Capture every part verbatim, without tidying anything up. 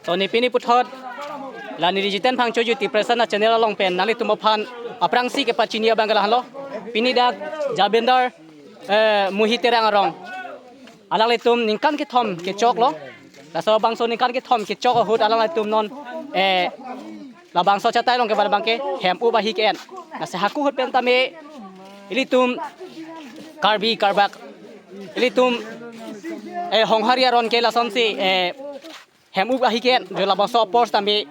To ne pini puthot la neli Jiten Phangcho YouTube Presa channel along pen nanglitum aphan aphrangsi kepachini abang ke lahenlo. Pini dak Jabinder, eh, Muhi Terang arong, alanglitum ningkan kethom kechoklo. Laso bangso ningkan kethom kechok ahut alanglitum non, eh, labangso achatai along kevan abang ke hem-up ahi ke-en. Lasi hako ahut pen tame ilitum Karbi Karbak, ilitum, eh, Honghari aron ke lasonsi, eh, hem-up ahi ke-en, jo labangso apor tame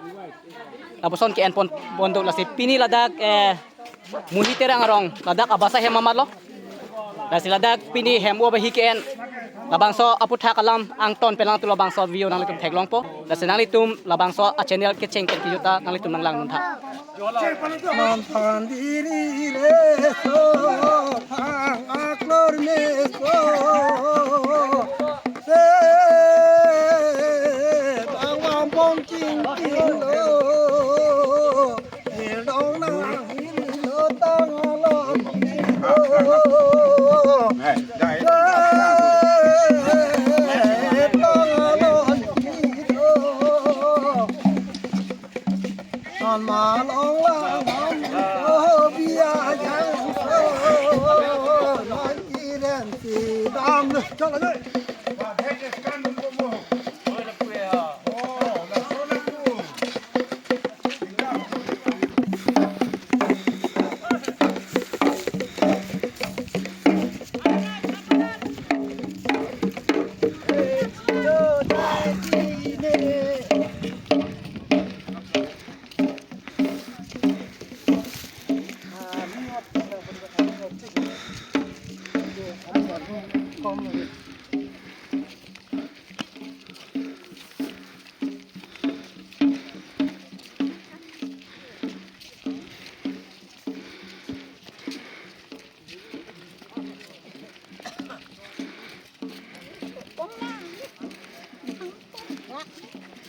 lapuson ke-en pon, pon do. Lasi pini ladak, eh, Muhi Terang arong, ladak abasa hem amatlo. Lasi ladak pini hem-up ahi ke-en, labangso aputhak alam angton pen alangtum labangso video nanglitum theklongpo. Lasi nanglitum labangso achannel kecheng pen kejut ta nanglitum nanglang dun tha. Non pandiri reso, thang aklor meso, se bang bang bong king king lo, hildong na hilo tang alon lo.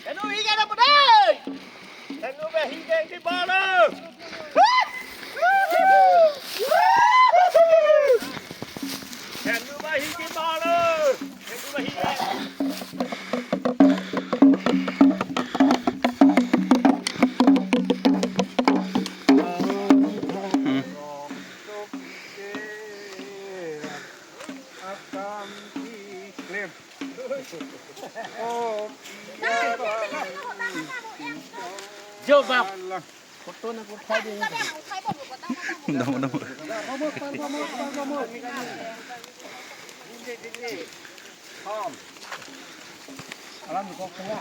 Kanu hi kanu pudai. Kanu ba hi kanu ki bala. Kanu ba hi ki bala. Kanu ba hi kanu. Jo bak. Photo na ko khai ding. Dong, dong. Alam ko kena.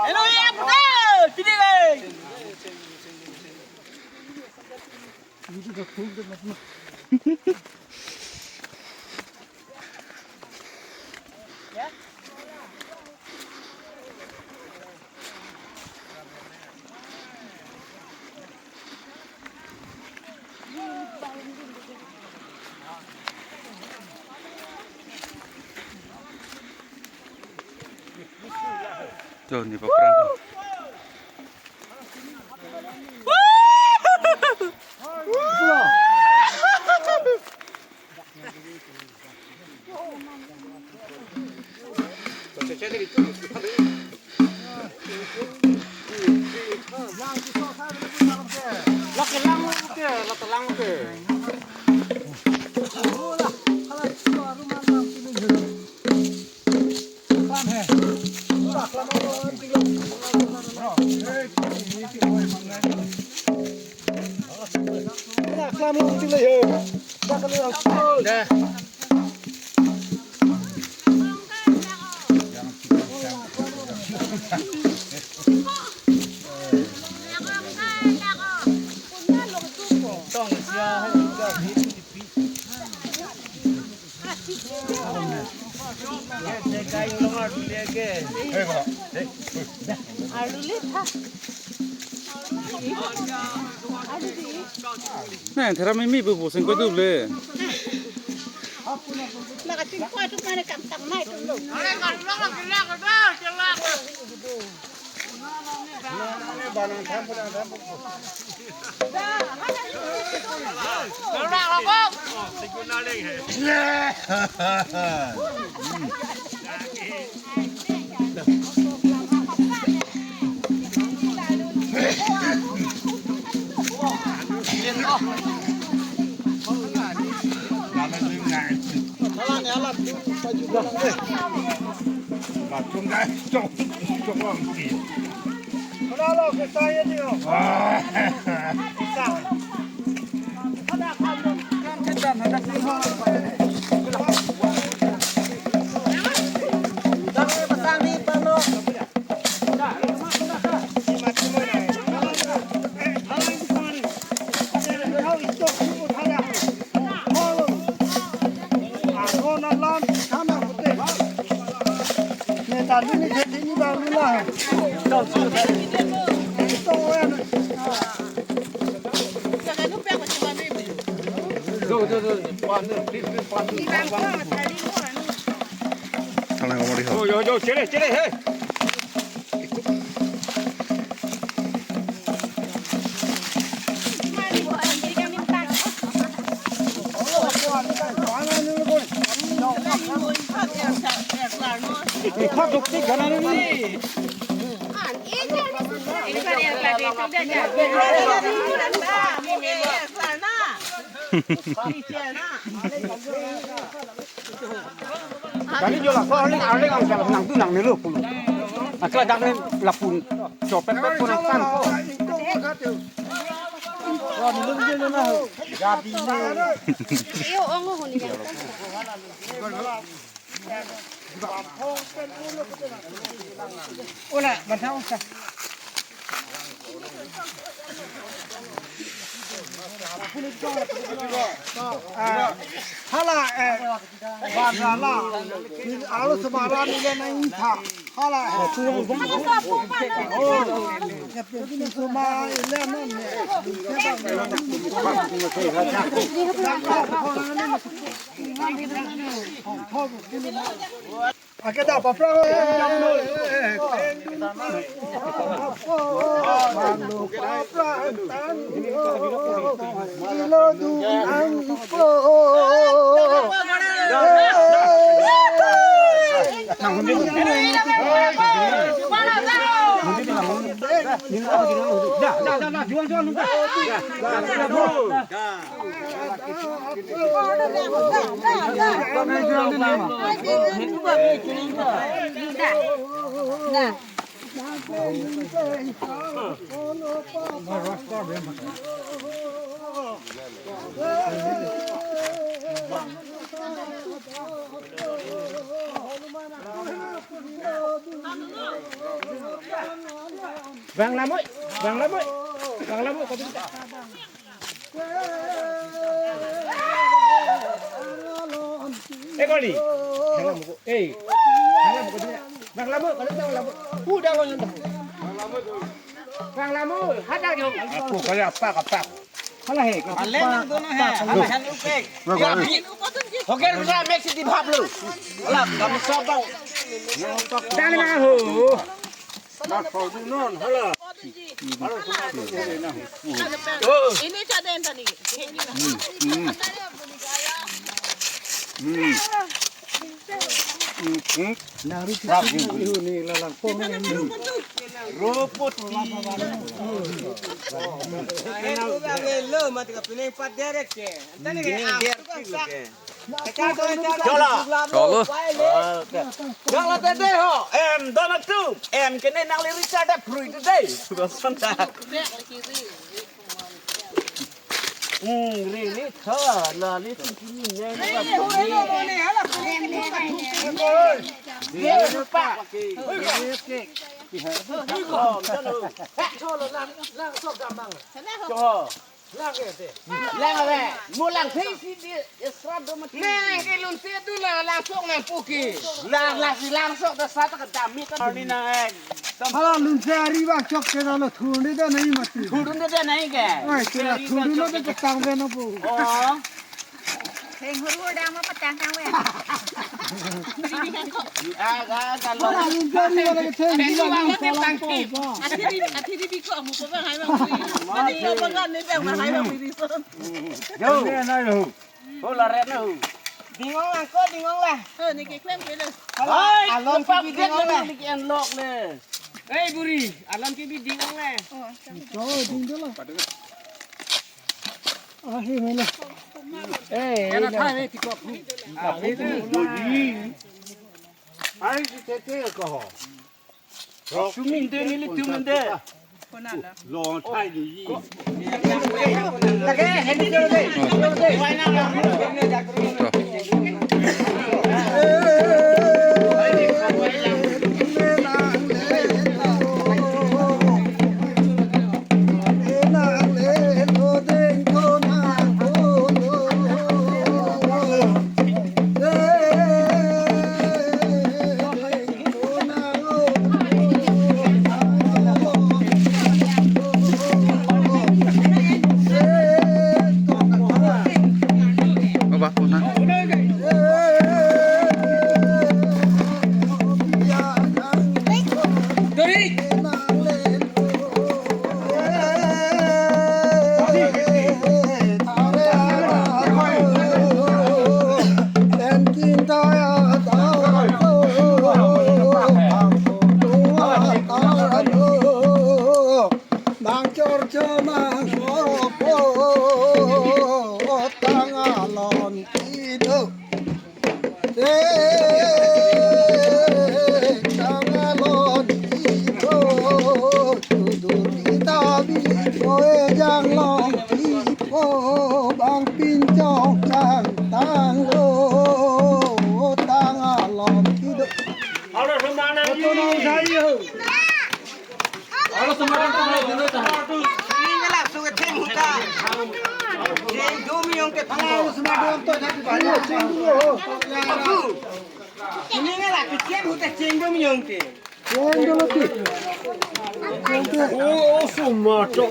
Hello, ya, betul. Sini, Le. Tuh, ni paprang. Nang thera mimi bu bu sing ko du le. Maka sing ko tu mana kam tang mai tu lo. Yo, yo, yo, chere, chere, he. Kali jola ko arling arling ang jalan nang tu nang nelo pulo. Akla dak ne lapun chopet pet pun ang tan ko. Iyo, ongo huni. Ola, bantang usa. Ah, hala, eh, ban hala. Alo semara ni le na itha. Hala, eh. Oh, ya, suma ile na ni. Ake ta papra. Bang Lamoi, Bang Lamoi, Bang Lamoi, kau bisa. Eh, kau ni. Bang Lamoi, eh. Bang Lamoi, kau ni, Bang Lamoi. Udah lo yang dah. Bang Lamoi, hada yo. Aku kaya apa, apa. Hala he. Ale nang dono he. Hala han upek. Oke, bisa make sih di bab lu. Hala, kamu sabar. Jangan ho. Ini caden tadi. Ropoti. Lo mati ka pining pat derek ke. Antani ke. Cholo. Cholo. Cholo tete ho. Em, dona tu. Em, kene nangli Richard da prui tete. Sudah santai. Hmm, rini tha, lali tu kini ne. Rini pa. Cholo lang, lang sok gamang. Cholo. Lang ke te. Lang ave. Mo lang thei si di esra do mati. Nang ke lun se tu na lang sok nang puki. Lang, lang si lang sok da sa ta ka dami ta. Arni nang ek. Hala lun se ari bak chok ke na lo thurun de nai mati. Thurun de nai ke. Oi, ke la thurun lo de tang de na pu. Oh. Heng hur hur dam apa tang tang we. Aga kalau. Wala, yung gari wala yung theng, yung gari wala yung theng. Athiri, athiri biko amu pa bang hai bang. Mani yo bang kan ni bang hai bang diri son. Yo. Ini na yo. Ho la ret na ho. Dingong angko dingong la. Ho ni ke klem ke lo. Hai, alon lepak kibi dingong la. Ni ke enlok le. Hei buri, alon kibi dingong le. Oh, ding dolo. Ah, hi mela. Eh, ena thai ni tikok. Ah, ini. Ai si tete ko ho. Sumin de nelitum de. Long thai di. Mangchor chomang oropo tang alon kido. Tangalon ipo, tudur kita bipo, janglong ipo, bang pinchong chang tanglo, tangalon kido. Alo semana ini. Alo semana ini. Ini ngelak sungai Cenghuta. Cengdum yang ke. Alo semana ini. Aku. Ini ngelak kecil huta Cengdum yang ke. Cengdum lagi. Oh, oh, semua cok.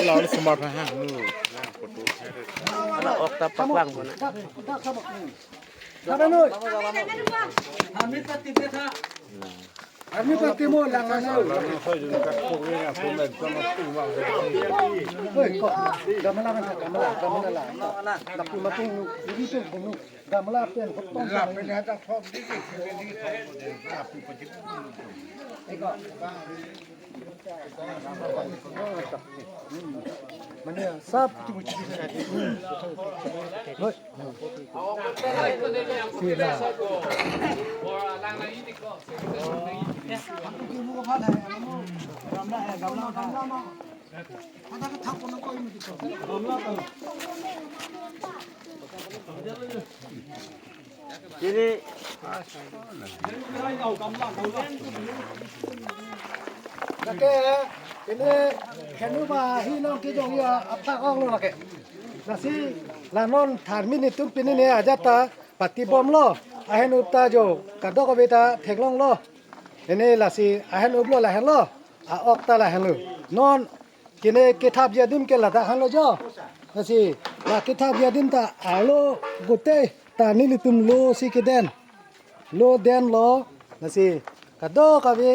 Lalu semua ha. Ala okta paklang kona. Kami pati mo lang ano. Hoi, ko. Gamla kan gamla, gamla la. Lapu matung, ini tu bunu. Gamla pen hotong. Eko. Mane sab kimu chiki. Hoi. Sila. Ini. Lake, ini henu ba hi long kejong ya aphak ong lo lake. Lasi la non tharmi netum pini ne ajat ta pati bomlo. Ahen up ta jo kadokave ta theklonglo. Ini lasi ahen uplo lahenlo. A-ok ta lahenlo. Non kene kethapji adim ke ladak henlo jo. Lasi la kethapji adim ta alo gote ta nelitum lo si keden. Lo denlo, lasi kadokave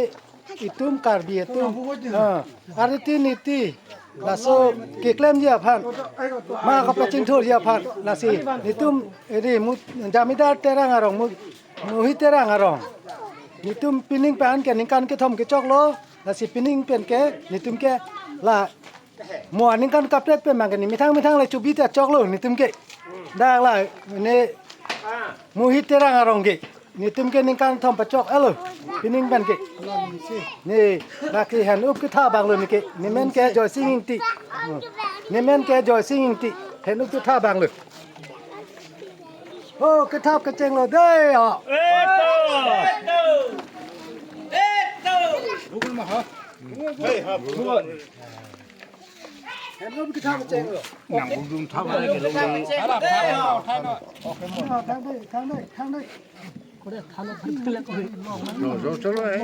itum Karbi atum. Ah, ariti niti laso keklemji aphan. Ma kapachingthurji aphan. Lasi netum eri mu jamidar Terang arong mu, Muhi Terang arong. Netum pining pen ke ningkan kethom kechoklo. Lasi pining pen ke netum ke la mo aningkan kaprek pen mang ke ne methang methang le chubi ta choklo netum ke. Dak la ne Muhi Terang arong ke. Netum ke ningkan thom pachok alo. Pining pen ke. Ne, lake hen up ketha abang lo ne ke. Ne men ke Joysing Ingti. Ne men ke Joysing Ingti. Hen up ketha abang lo. Oh, kethap kechenglo dei, oh. Eto! Eto! Eto! Hei, ha, bukan. Hello, kethap kechenglo. Nang bundum thap lagi lo. Thang dei, thang dei, thang dei. Kore thang dei, thang dei. Lo, lo, chalo, eh.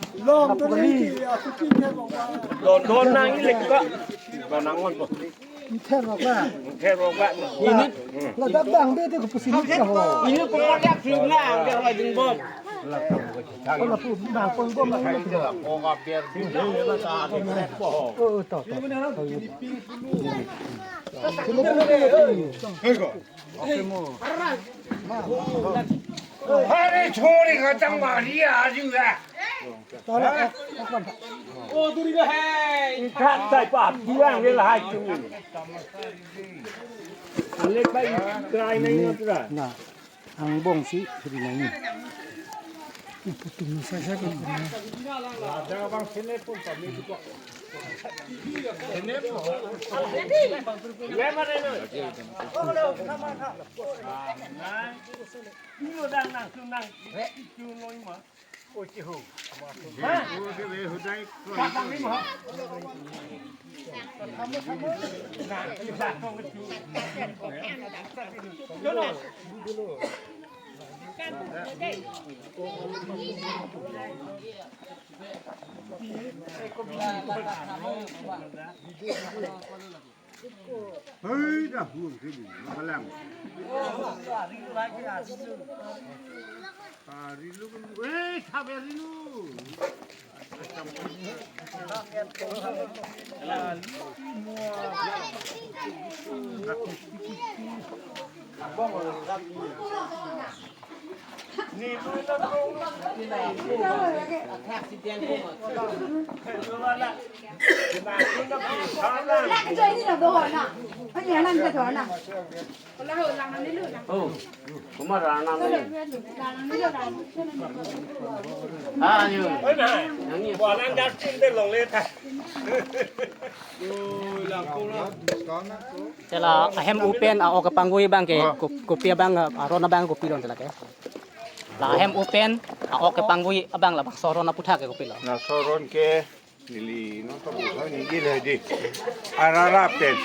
Long to ni, aku tinggal bawa. Don don nang ini ka. Don nang on ko. Ther rok ba. Ther rok ba. Ini. Ladak bang de ko pusi ni ka ho. Ini ko mo yak sing na, ang ke roi ding bom. Ko lapu bang pon bom. Oh, to, to. Hei ko. Hari chori ka tang mari aja ya. Tara, eh, eh, eh. Oh, duri ba hai. Ikat sai pa, bilang dia lah hai tu. Alek ba, try na ino try. Na, angbong si, duri na ino. Iputung na sa sa ko. Ada bang sini pun kami juga. Sini pun. Lema na ino. Ino dang nang sunang. Itu no ima. Hei, dah buang sini, makalang. Ah, rilu kan, eh, sabar rilu. Oh, kumar rana ni. Ah, ayo. Yang ni. Te la ahem open a-ok kepangvoi abang ke, ko-, kopi abang, aron abang kopilo te la ke. La ahem open a-ok kepangvoi abang labangso aron aputhak ke kopilo. Laso aron ke neli nonta buka neli le di. Arara pen.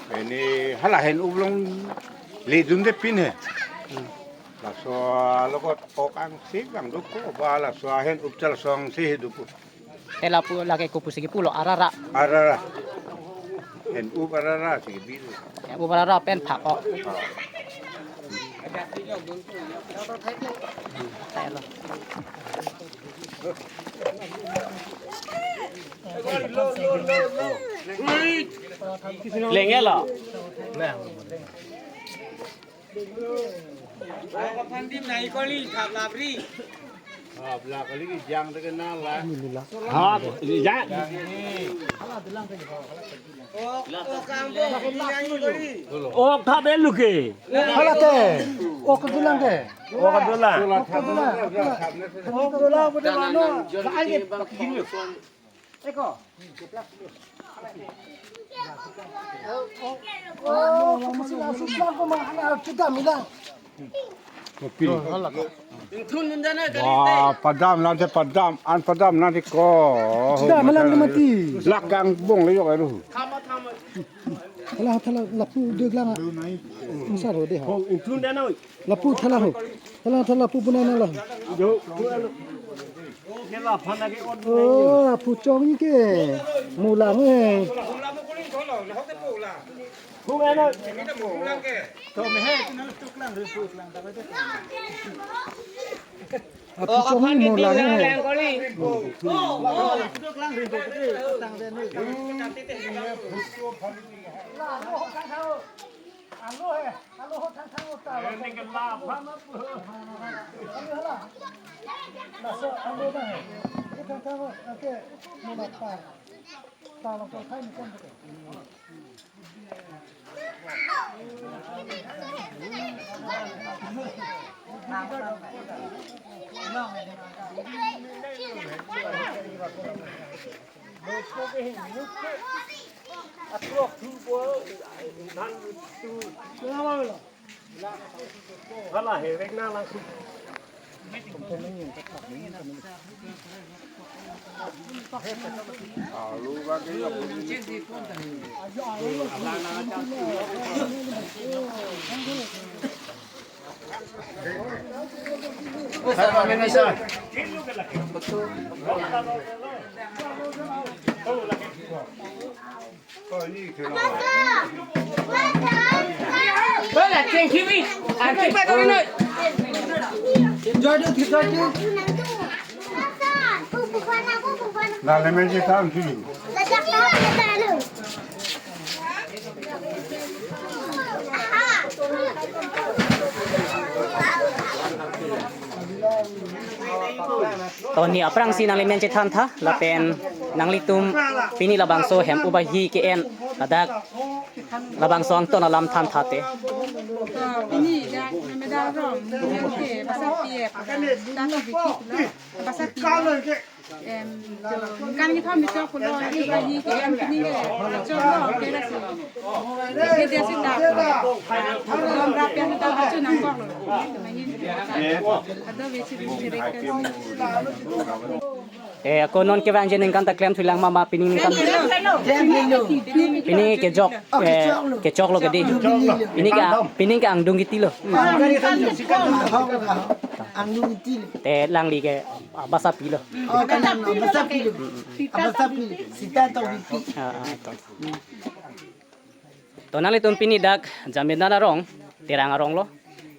Ini hala hen-up along ledunde pin he. Laso alogot ok angse bang doko ba laso hen-up tal song si he doko. Te lapu lake kopusi kepulo arara. Arara. Hen-up arara si kebi. Hen-up arara pen phak-ok. Telo. Lengelo. Kaphan dim nai kali, thap labri. Thap la kali ki jang te ke na la. Ha, ya. Jang ni. O, o kang bo, ini nai kali. O, thap elu ke. Hala te. O kedulang ke. O kedulang. O kedulang. O kedulang, betul mana? Eko. Wah, padam lang te padam, an padam lang te ko. Sudah malang ni mati. Lakang bong le yok aru. Thala, thala, lapu deg lang. Masar ho de ha. Lapu thala ho. Thala, thala lapu puna na la. Oh, lapu chong ke. Mulang eh. Lapu chong ni mulang eh. Hala, hewek na langsung. Nangli men chethan si. To ne aphrangsi nangli men chethan tha, lapen nanglitum pini labangso hem ubahi ke-en ladak labangso angton alam than tha te. To pini dak Namedar arong, nelimen ke Basapi ep, dak ke bikit lo, Basapi lo. Em, ningkan kethom ni chok pulo, ubahi ke-en pini ke choklo, ke lasi. Ke dia sita. Dom rap yang kita baca nangkok lo. Ado besi besi rek. Eh, ako non kevangji ningkan ta klemthulang ma, ma pini ningkan. Pini kejok, eh, kechoklo ke dei. Pini ke, pini ke angdung kiti lo. Angdung kiti lo. Te langli ke, ah, Basapi lo. Oh, kanan, oh, Basapi lo. Ah, Basapi lo. Sita to Bipi. Ah, ah, to. To nanglitum pini dak Jamidar arong, Terang arong lo.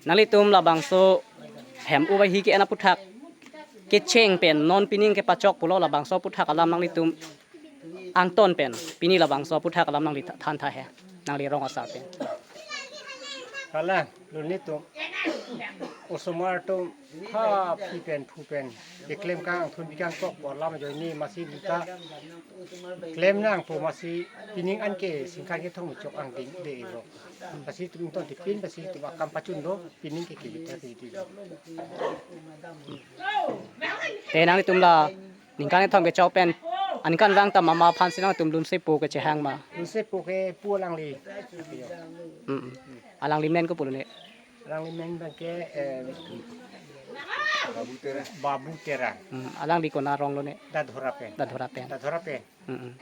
Nanglitum labangso hem ubahi ke-en aputhak kecheng pen non pining kepachok pulo, labangso aputhak alam nanglitum angton pen pini labangso aputhak alam nangli tha-, than tha he, nangli rong asar pen. Kalang, lun netum, osomar atum, ha phi pen phu pen keklem kangthun pi kangkok pu alam ajoine masi lita klem nangpo, masi pining anke ningkan kethom chok angdeng de lo. Lasi itum ton tipin, lasi itum akam pachun do, pining ke kivit tha kiti. Te nanglitum la ningkan kethom kechok pen aningkan vang ta mama aphan si nangtum lunsepo kechehang ma? Lunsepo ke pu alangli. Mm, mm. Alangli men kopi lo ne? Alangli men abang ke, eh, Babu Terang. Mm, alangli konat arong lo ne? Dadhora pen. Dadhora pen. Dadhora pen. Mm, mm.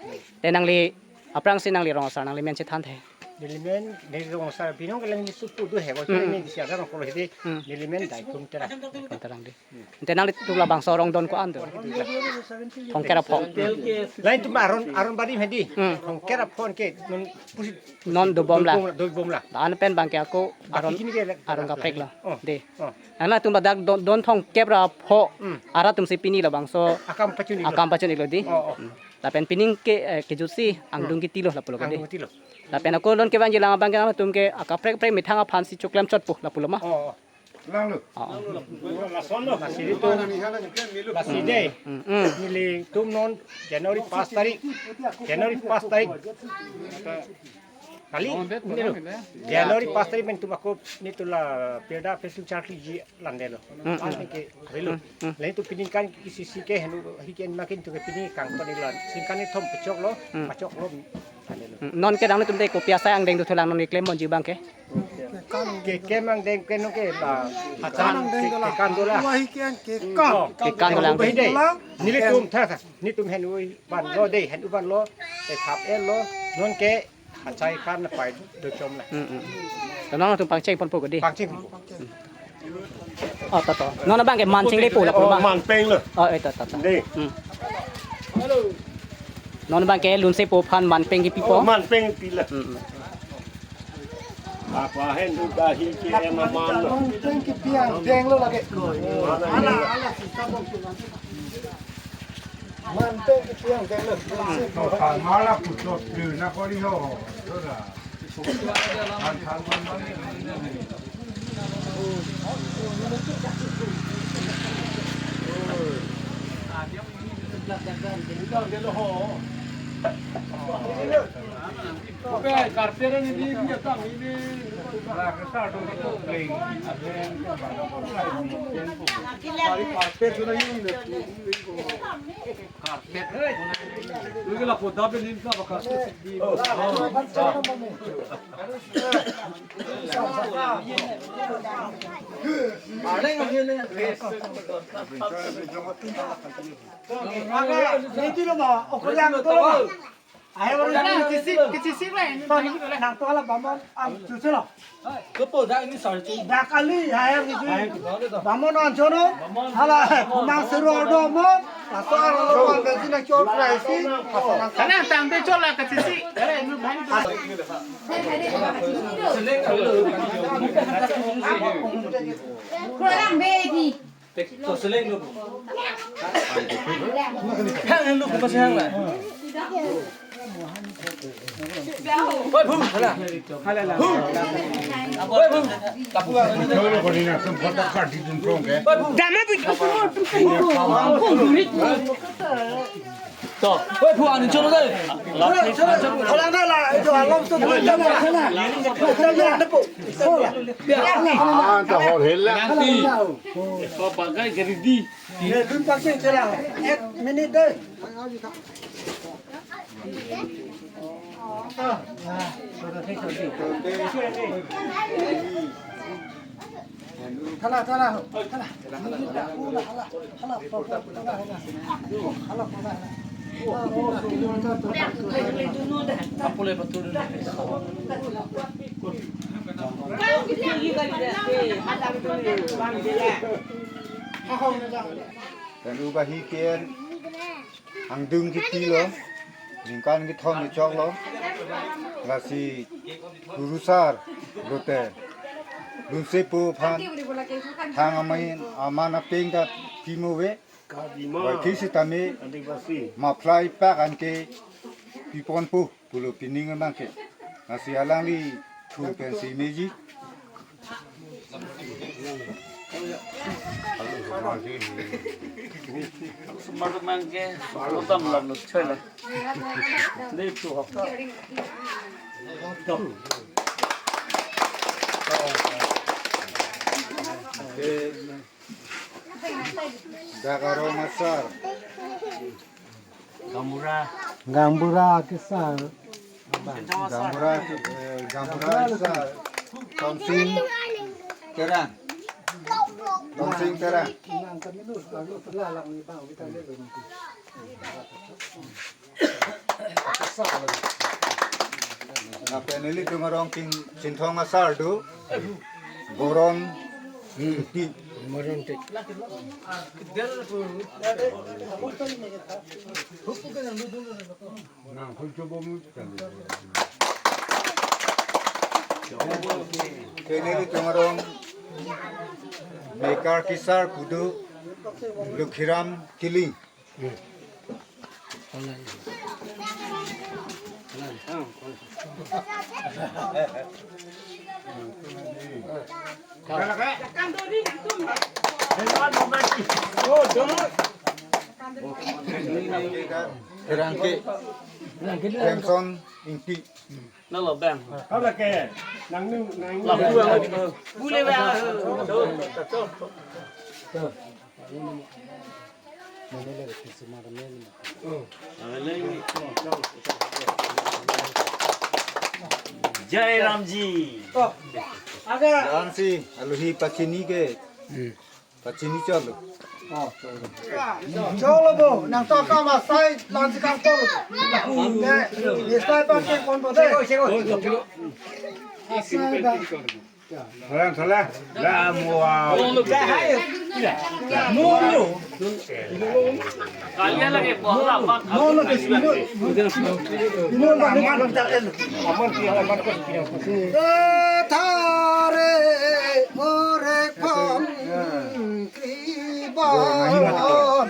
Te nangli aphrangsi nangli rong asar, nangli men chethan the. Neli men, neli rong asar binong kelang ni supu do he, ko. Mm, mm. Neli siaga rong kolo hidi, mm, neli men Daikum Terang. Daikum Terang dei. Te nanglitum labangso arong don ko-an do? Thongker apho. Lain atum aron, aron bari hedi. Hmm. Thongker apho ke non pusi non dobom la. Dobom la, dobom la. La-an pen abang ke ako aron, apikini ke le-, arong kaprek la. Oh. Dei. Oh. Nangtum ladak don, don thongkep ra pho. Hmm. Arat atum si pini labangso akam pachun iklo. Akam pachun iklo dei. Oh, oh. Hmm. Lapen pining ke, eh, kejutsi angdung kiti lo lapulo ke dei. Angdung kiti lo. Lapen ako non kevangjilang abang ke nangtum ke akaprek prek methang aphan si choklem chotpo lapulo ma? Oh, oh. Lang lo. Oh. Lason lo. Lasi itum. Lasi dei. Mm, mm. Nelitum non January pas tarik. January pas tarik. Kali, ini lo. January pas tarik pen itum ako netum la pirda pesu charli ji lande lo. Mm, mm. Lande ke, hari lo. Mm, mm. Lain itum pining kan isi si ke henu hiken makin itum ke pining kangton iklo. Ningkan kethom pachok lo, mm, pachok lo. Lande lo. Mm, non ke nangtum te kopi asai angdeng dothulang non keklem ponji abang ke? Keklem angdeng ke non ke la, hachan kekan dolang. Ubahi ke-en kekan. Oh. Kekan dolang. Ubahi dei. Nelitum tha tha. Netum henu van lo dei, henu van lo. Te thap-et lo. Non ke achai kan na pai do chom la. Mm, mm. To nangtum pangcheng ponpo ke dei? Pangcheng ponpo. Oh, to, to. Non abang ke mancheng le po lapu ma? Oh, manpeng lo. Oh, eh, to, to, to. Dei. Mm. Non abang ke lunsepo aphan manpeng kipipo? Oh, manpeng pi la. Mm, mm. Apa hen ubahi ke-en aman lo. Manpeng kipi angdeng lo lake. Ala, ala, si sabong si. Manpeng kipi angdeng lo. Mala putot lu na kori ho. Lo la. Ahe baru kecisi, kecisi lah ini. Nangtum hala bamon an chuchelo. Kepo dak ini sarchi. Dak kali ahe kecisi. Bamon an chono. Hala kumang seru do mo. Asal lo kan gaji na chot raisi. Karena tangte chot lah kecisi. Kurang bedi. To seleng lo. Hang lo ko pasang la. Oi, bum, hala. Hala, hala. Bum. Oi, bum. Kapu. Cholo ko ni na tum photo card di tum prong ke. Oi, bum. Dama bi. To, oi, phu ani cholo dai. Orang dah lah, itu alam tu tu jam lah sana. Jam lah depo. Ah, ta hor hela. Nanti. Ko bagai gari di. Ye dun pakai chela. Ek minit deh. Thala, thala, thala. Hala, hala, hala, hala, hala. Apule patul. Lalu bahi ken angdeng kiti lo, ningkan kethom kechok lo, lasi kurusar lote lunsepo aphan thang amen aman apeng ta pimo ave. Wai thi sitame maphlai pak anke piponpo pulo pining abang ke. Lasi alangli thu pensi meji. Sumar mangke, utam lam lo choi la. Dei tu hok. Dak arong asar. Gaonbura. Gaonbura kesar. Gaonbura, eh, Gaonbura asar. Tongsin Terang. Tongsin Terang. Lapen nelitum arong King Chinthong asar do. Boron Ingti. Boron Ingti. Ke nelitum arong mekar kesar kedo Lokhiram Killing. Terang ke. Benson Ingti. Nalo bang. Kalau ke, nang nu, nang nu. Lah, pulang. Boleh bang. Jai Ramji. Lamsi aluhi pachini ke. Pachini cholo. Cholo bo, nang to kam asai, lamsi kam cholo. Ye, ye sai pa ke kon bo de. Asai ba. Salam, salam. La mua. Mono. Kalian lagi pohon apa? Mono ke sini. Mono ba aman tak el. Aman ki aman ko. Thare ore pon kriban.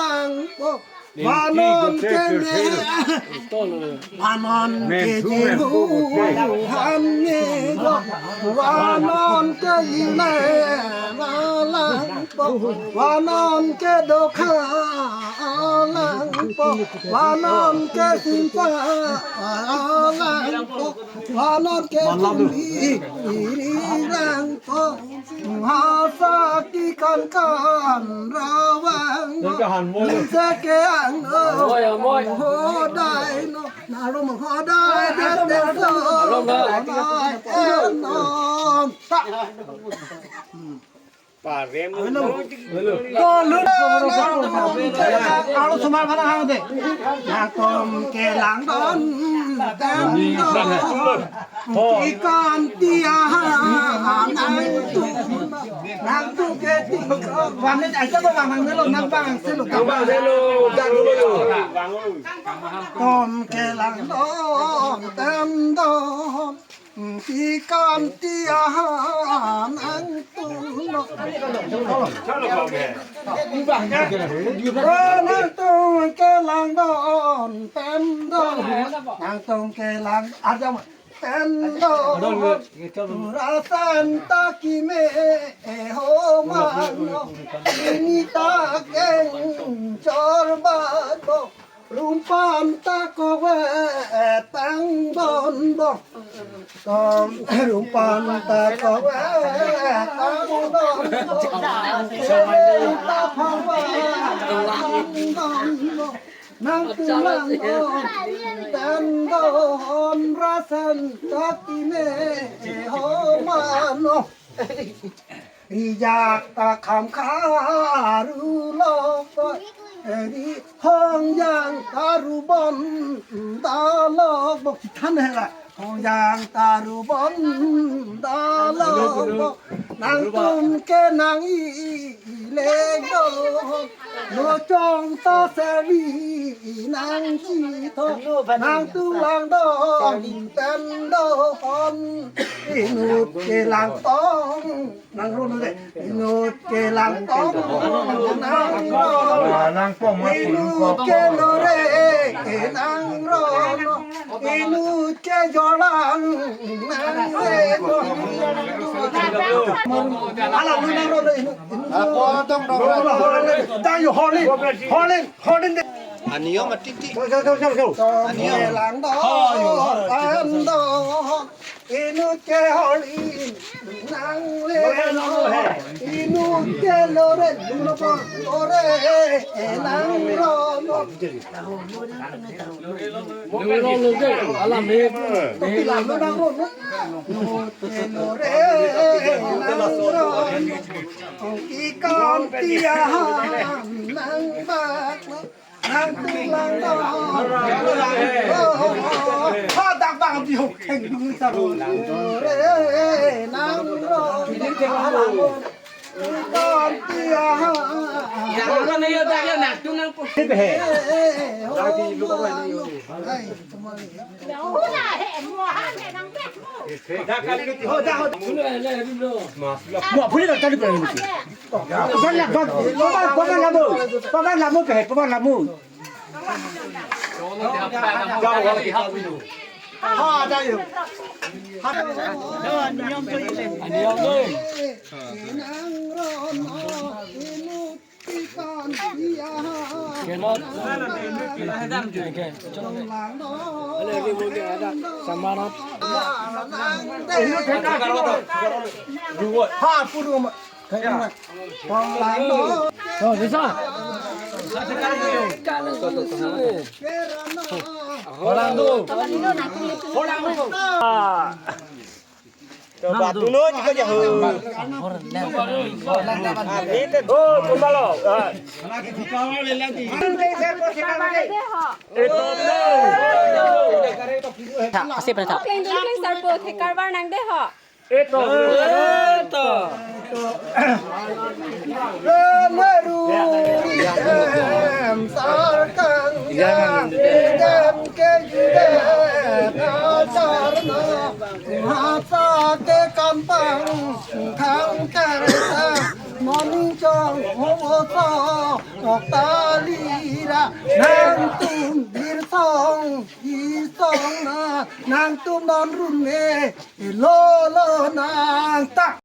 langpo. Vanon ke me, vanon ke jihu han ne jo, vanon ke ine ma langpo, vanon ke dokha langpo, vanon ke singka langpo, vanon ke tumbi iri langpo. Hasaki kan kan rawang. Seke ang Amoi, amoi. Hodai no. Narum hodai de te so. Narum, narum. Hodai no. Ta. Parem. Alo sumar mana hang de. Nangtum kelang don tem don. Ikan tia nangtum. Nangtum ke tingko. Wamne aja ko wamang melo nang bang selo. Nang bang selo, dak dulu yo. Nangtum kelang don tem don. Ikan tia nangtum. Nangtum kelang don tem don. Nangtum kelang aja tem don. Rasan ta keme ho mano. Ini ta keng chor ba do. Rumpan ta kove tang don bo. Tom rumpan ta kove tang don bo. Keve ta phawa tang don bo. Nangtum lang don, dan don rasan tati me ho mano. Rijak ta kham kharu lok bo, ri hong yang karu bon da lok bo, kithan hela. Hong yang karu bon da lok bo, nangtum ke nang-i le do. Lo chong ta sevi nangchethon, nangtum lang don pen don. Inut ke lang tong nang ron de, inut ke lang tong nang ron. Ah, lang pong, lang pong, lang pong. Inut ke lore nang ron. Inut ke jolang nang re. Ala lu nang ron, inut, inut. Apa tong dong? Dai, holin, holin, holin de. Anio mati ti. Go, go, go, go, go. Anio. Lang do, ang do. Inut ke holin nang re. Inut ke lore, lore nang ron. Alam he. Ikon tiang nang bak, nangtum lang don. Ha, dak bang di hok theng dung sa ro. Nang ro. Ikon tiang. Yang mana ya, dak ya, nak tu nang pu. Hai, kemari. Mo, phuli na tali pura ni. Pavan la, pavan, pavan, pavan lamo, pavan lamo pe, pavan lamo. Ha, ada yo. Ha. Aniyam doi. Keno. Oke, chalo. Samanat. Ha, puru ma. Oh, bisa. Holang tu. Holang tu. Ah. To batu no jiko jahu. Oh, kumbalo. Ah. Ito. Asip na tha. Pleng pleng sarpo thekar bar nang de ho. Ito. Ito. Meru em sarkang yang dem ke jude na sarna. Hasa ke kampang khang kereta moning chong hoso ok talira nangtum bir song isong na nangtum don run ne lo lo nang ta.